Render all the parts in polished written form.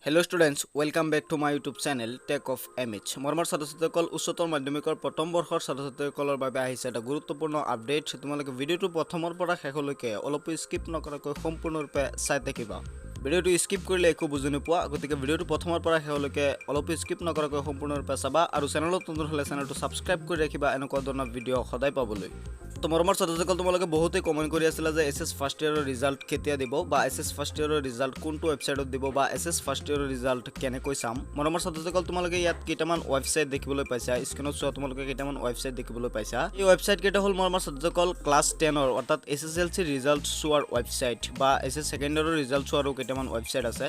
Hello students, welcome back to my YouTube channel Tech of MH. মৰমৰ ছাত্ৰ ছাত্ৰীসকল, উচ্চতৰ মাধ্যমিকৰ প্ৰথম বৰ্ষৰ ছাত্ৰ ছাত্ৰীসকলৰ বাবে আহিছে এটা গুৰুত্বপূৰ্ণ আপডেট। তোমালোকে ভিডিঅ'টো প্ৰথমৰ পৰা শেষলৈকে অলপো স্কিপ নকৰাকৈ সম্পূৰ্ণৰূপে চাই থাকিবা। ভিডিঅ'টো স্কিপ কৰিলে একো বুজি নোপোৱা, গতিকে ভিডিঅ'টো প্ৰথমৰ পৰা শেষলৈকে অলপো স্কিপ নকৰাকৈ সম্পূৰ্ণৰূপে চাবা আৰু চেনেলত নতুন হ'লে চেনেলটো ছাবস্ক্ৰাইব কৰি ৰাখিবা এনেকুৱা ধৰণৰ ভিডিঅ' সদায় পাবলৈ। তো মৰমৰ ছাত্ৰসকল, তোমালোকে বহুতেই কমেণ্ট কৰি আছিলা যে এইচ এছ ফাৰ্ষ্ট ইয়েৰৰ ৰিজাল্ট কেতিয়া দিব বা এইচ এছ ফাৰ্ষ্ট ইয়েৰৰ ৰিজাল্ট কোনটো ৱেবছাইটত দিব বা এইচ এছ ফাৰ্ষ্ট ইয়েৰৰ ৰিজাল্ট কেনেকৈ চাম। মৰমৰ ছাত্ৰসকল, তোমালোকে ইয়াত কেইটামান ৱেবছাইট দেখিবলৈ পাইছা। স্ক্ৰীণত চোৱা, তোমালোকে কেইটামান ৱেবছাইট দেখিবলৈ পাইছা। এই ৱেবছাইট কেইটা হ'ল, মৰমৰ ছাত্ৰসকল, ক্লাছ 10ৰ অৰ্থাৎ এইচএছএলচি ৰিজাল্ট চোৱাৰ ৱেবছাইট বা এইচ এছ ছেকেণ্ড ইয়েৰৰ ৰিজাল্ট চোৱাৰো কেইটামান ৱেবছাইট আছে।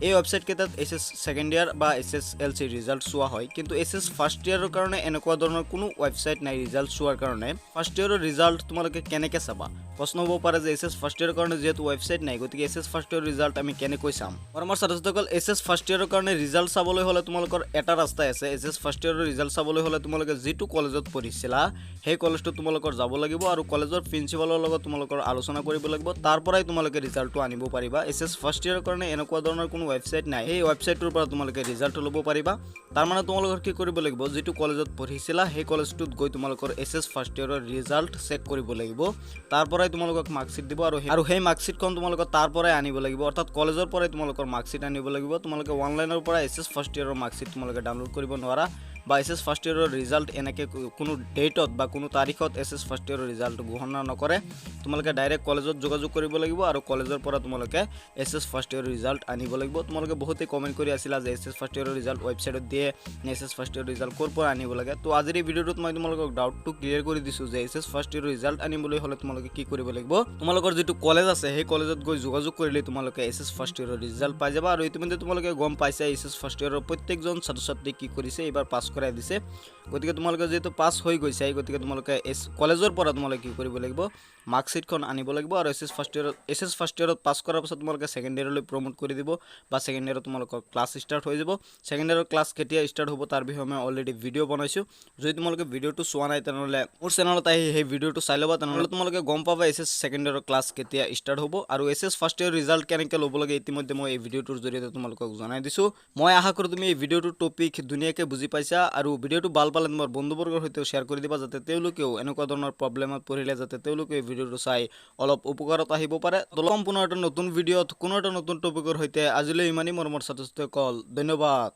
এই ৱেবছাইট কেইটাত এইচ এছ ছেকেণ্ড ইয়েৰ বা এইচএছএলচি ৰিজাল্ট চোৱা হয়, কিন্তু এইচ এছ ফাৰ্ষ্ট ইয়েৰৰ কাৰণে এনেকুৱা ধৰণৰ কোনো ৱেবছাইট নাই ৰিজাল্ট চোৱাৰ কাৰণে। ফাৰ্ষ্ট ইয়েৰৰ ৰিজাল্ট তোমালোকে কেনেকৈ চাবা? প্ৰশ্ন হ'ব পাৰে যে এইচ এছ ফাৰ্ষ্ট ইয়েৰৰ কাৰণে যিহেতু ৱেবছাইট নাই, গতিকে এইচ এছ ফাৰ্ষ্ট ইয়েৰৰ ৰিজাল্ট আমি কেনেকৈ চাম? মৰমৰ ছাত্ৰ ছাত্ৰীসকল, এইচ এছ ফাৰ্ষ্ট ইয়েৰৰ কাৰণে ৰিজাল্ট চাবলৈ হ'লে তোমালোকৰ এটা ৰাস্তাই আছে। এইচ এছ ফাৰ্ষ্ট ইয়েৰৰ ৰিজাল্ট চাবলৈ হ'লে তোমালোকে যিটো কলেজত পঢ়িছিলা, সেই কলেজটোত তোমালোকৰ যাব লাগিব আৰু কলেজৰ প্ৰিন্সিপালৰ লগত তোমালোকৰ আলোচনা কৰিব লাগিব। তাৰ পৰাই তোমালোকে ৰিজাল্টটো আনিব পাৰিবা। এইচ এছ ফাৰ্ষ্ট ইয়েৰৰ কাৰণে এনেকুৱা ধৰণৰ কোনো ৱেবছাইট নাই, সেই ৱেবছাইটটোৰ পৰা তোমালোকে ৰিজাল্টটো ল'ব পাৰিবা। তাৰমানে তোমালোকৰ কি কৰিব লাগিব? যিটো কলেজত পঢ়িছিলা, সেই কলেজটোত গৈ তোমালোকৰ এইচ এছ ফাৰ্ষ্ট ইয়েৰৰ ৰিজাল্ট চেক কৰিব লাগিব। তাৰ পৰাই তোমালোকক মাৰ্কশ্বিট দিব আৰু সেই মাৰ্কশ্বিটখন তোমালোকৰ তাৰ পৰাই আনিব লাগিব, অৰ্থাৎ কলেজৰ পৰাই তোমালোকৰ মাৰ্কশ্বিট আনিব লাগিব। তোমালোকে অনলাইনৰ পৰা এইচ এছ ফাৰ্ষ্ট ইয়েৰৰ মাৰ্কশ্বিট তোমালোকে ডাউনলোড কৰিব নোৱাৰা বা এইচ এছ ফাৰ্ষ্ট ইয়েৰৰ ৰিজাল্ট এনেকৈ কোনো ডেটত বা কোনো তাৰিখত এইচ এছ ফাৰ্ষ্ট ইয়েৰৰ ৰিজাল্ট ঘোষণা নকৰে। তোমালোকে ডাইৰেক্ট কলেজত যোগাযোগ কৰিব লাগিব আৰু কলেজৰ পৰা তোমালোকে এইচ এছ ফাৰ্ষ্ট ইয়েৰৰ ৰিজাল্ট আনিব লাগিব। তোমালোকে বহুতেই কমেণ্ট কৰি আছিলা যে এইচ এছ ফাৰ্ষ্ট ইয়েৰৰ ৰিজাল্ট ৱেবছাইটত দিয়ে নে এইচ এছ ফাৰ্ষ্ট ইয়েৰৰ ৰিজাল্ট ক'ৰ পৰা আনিব লাগে? তো আজিৰ এই ভিডিঅ'টোত মই তোমালোকক ডাউটটো ক্লিয়াৰ কৰি দিছোঁ যে এইচ এছ ফাৰ্ষ্ট ইয়েৰৰ ৰিজাল্ট আনিবলৈ হ'লে তোমালোকে কি কৰিব লাগিব। তোমালোকৰ যিটো কলেজ আছে, সেই কলেজত গৈ যোগাযোগ কৰিলে তোমালোকে এইচ এছ ফাৰ্ষ্ট ইয়েৰৰ ৰিজাল্ট পাই যাবা। আৰু ইতিমধ্যে তোমালোকে গম পাইছা, এইচ এছ ফাৰ্ষ্ট ইয়েৰৰ প্ৰত্যেকজন ছাত্ৰ ছাত্ৰীক কি কৰিছে, এইবাৰ পাছ কৰাই দিছে। গতিকে তোমালোকে যিহেতু পাছ হৈ গৈছে, গতিকে তোমালোকে এছ কলেজৰ পৰা তোমালোকে কি কৰিব লাগিব? মাৰ্কশ্বিটখন আনিব লাগিব। আৰু এইচ এছ ফাৰ্ষ্ট ইয়েৰত পাছ কৰাৰ পাছত তোমালোকে ছেকেণ্ড ইয়েৰলৈ প্ৰমোট কৰি দিব বা ছেকেণ্ড ইয়েৰত তোমালোকৰ ক্লাছ ষ্টাৰ্ট হৈ যাব। ছেকেণ্ড ইয়েৰৰ ক্লাছ কেতিয়া ষ্টাৰ্ট হ'ব, তাৰ বিষয়ে মই অলৰেডি ভিডিঅ' বনাইছোঁ। যদি তোমালোকে ভিডিঅ'টো চোৱা নাই, তেনেহ'লে মোৰ চেনেলত আহি সেই ভিডিঅ'টো চাই ল'বা। তেনেহ'লে তোমালোকে গম পাবা এইচ এছ ছেকেণ্ড ইয়েৰৰ ক্লাছ কেতিয়া ষ্টাৰ্ট হ'ব আৰু H S first year result কেনেকৈ ল'ব লাগে, ইতিমধ্যে মই এই ভিডিঅ'টোৰ জৰিয়তে তোমালোকক জনাই দিছোঁ। মই আশা কৰোঁ তুমি এই ভিডিঅ'টোৰ টপিক ধুনীয়াকৈ বুজি পাইছা আৰু ভিডিঅ'টো ভাল পালে তোমাৰ বন্ধুবৰ্গৰ সৈতেও শ্বেয়াৰ কৰি দিবা, যাতে তেওঁলোকেও এনেকুৱা ধৰণৰ প্ৰব্লেমত পৰিলে যাতে তেওঁলোকে এই ভিডিঅ'টো চাই অলপ উপকাৰত আহিব পাৰে। তো পুনৰ এটা নতুন ভিডিঅ'ত কোনো এটা নতুন টপিকৰ সৈতে। আজিলৈ ইমানেই, মৰমৰ ছাত্ৰ ছাত্ৰীসকল, ধন্যবাদ।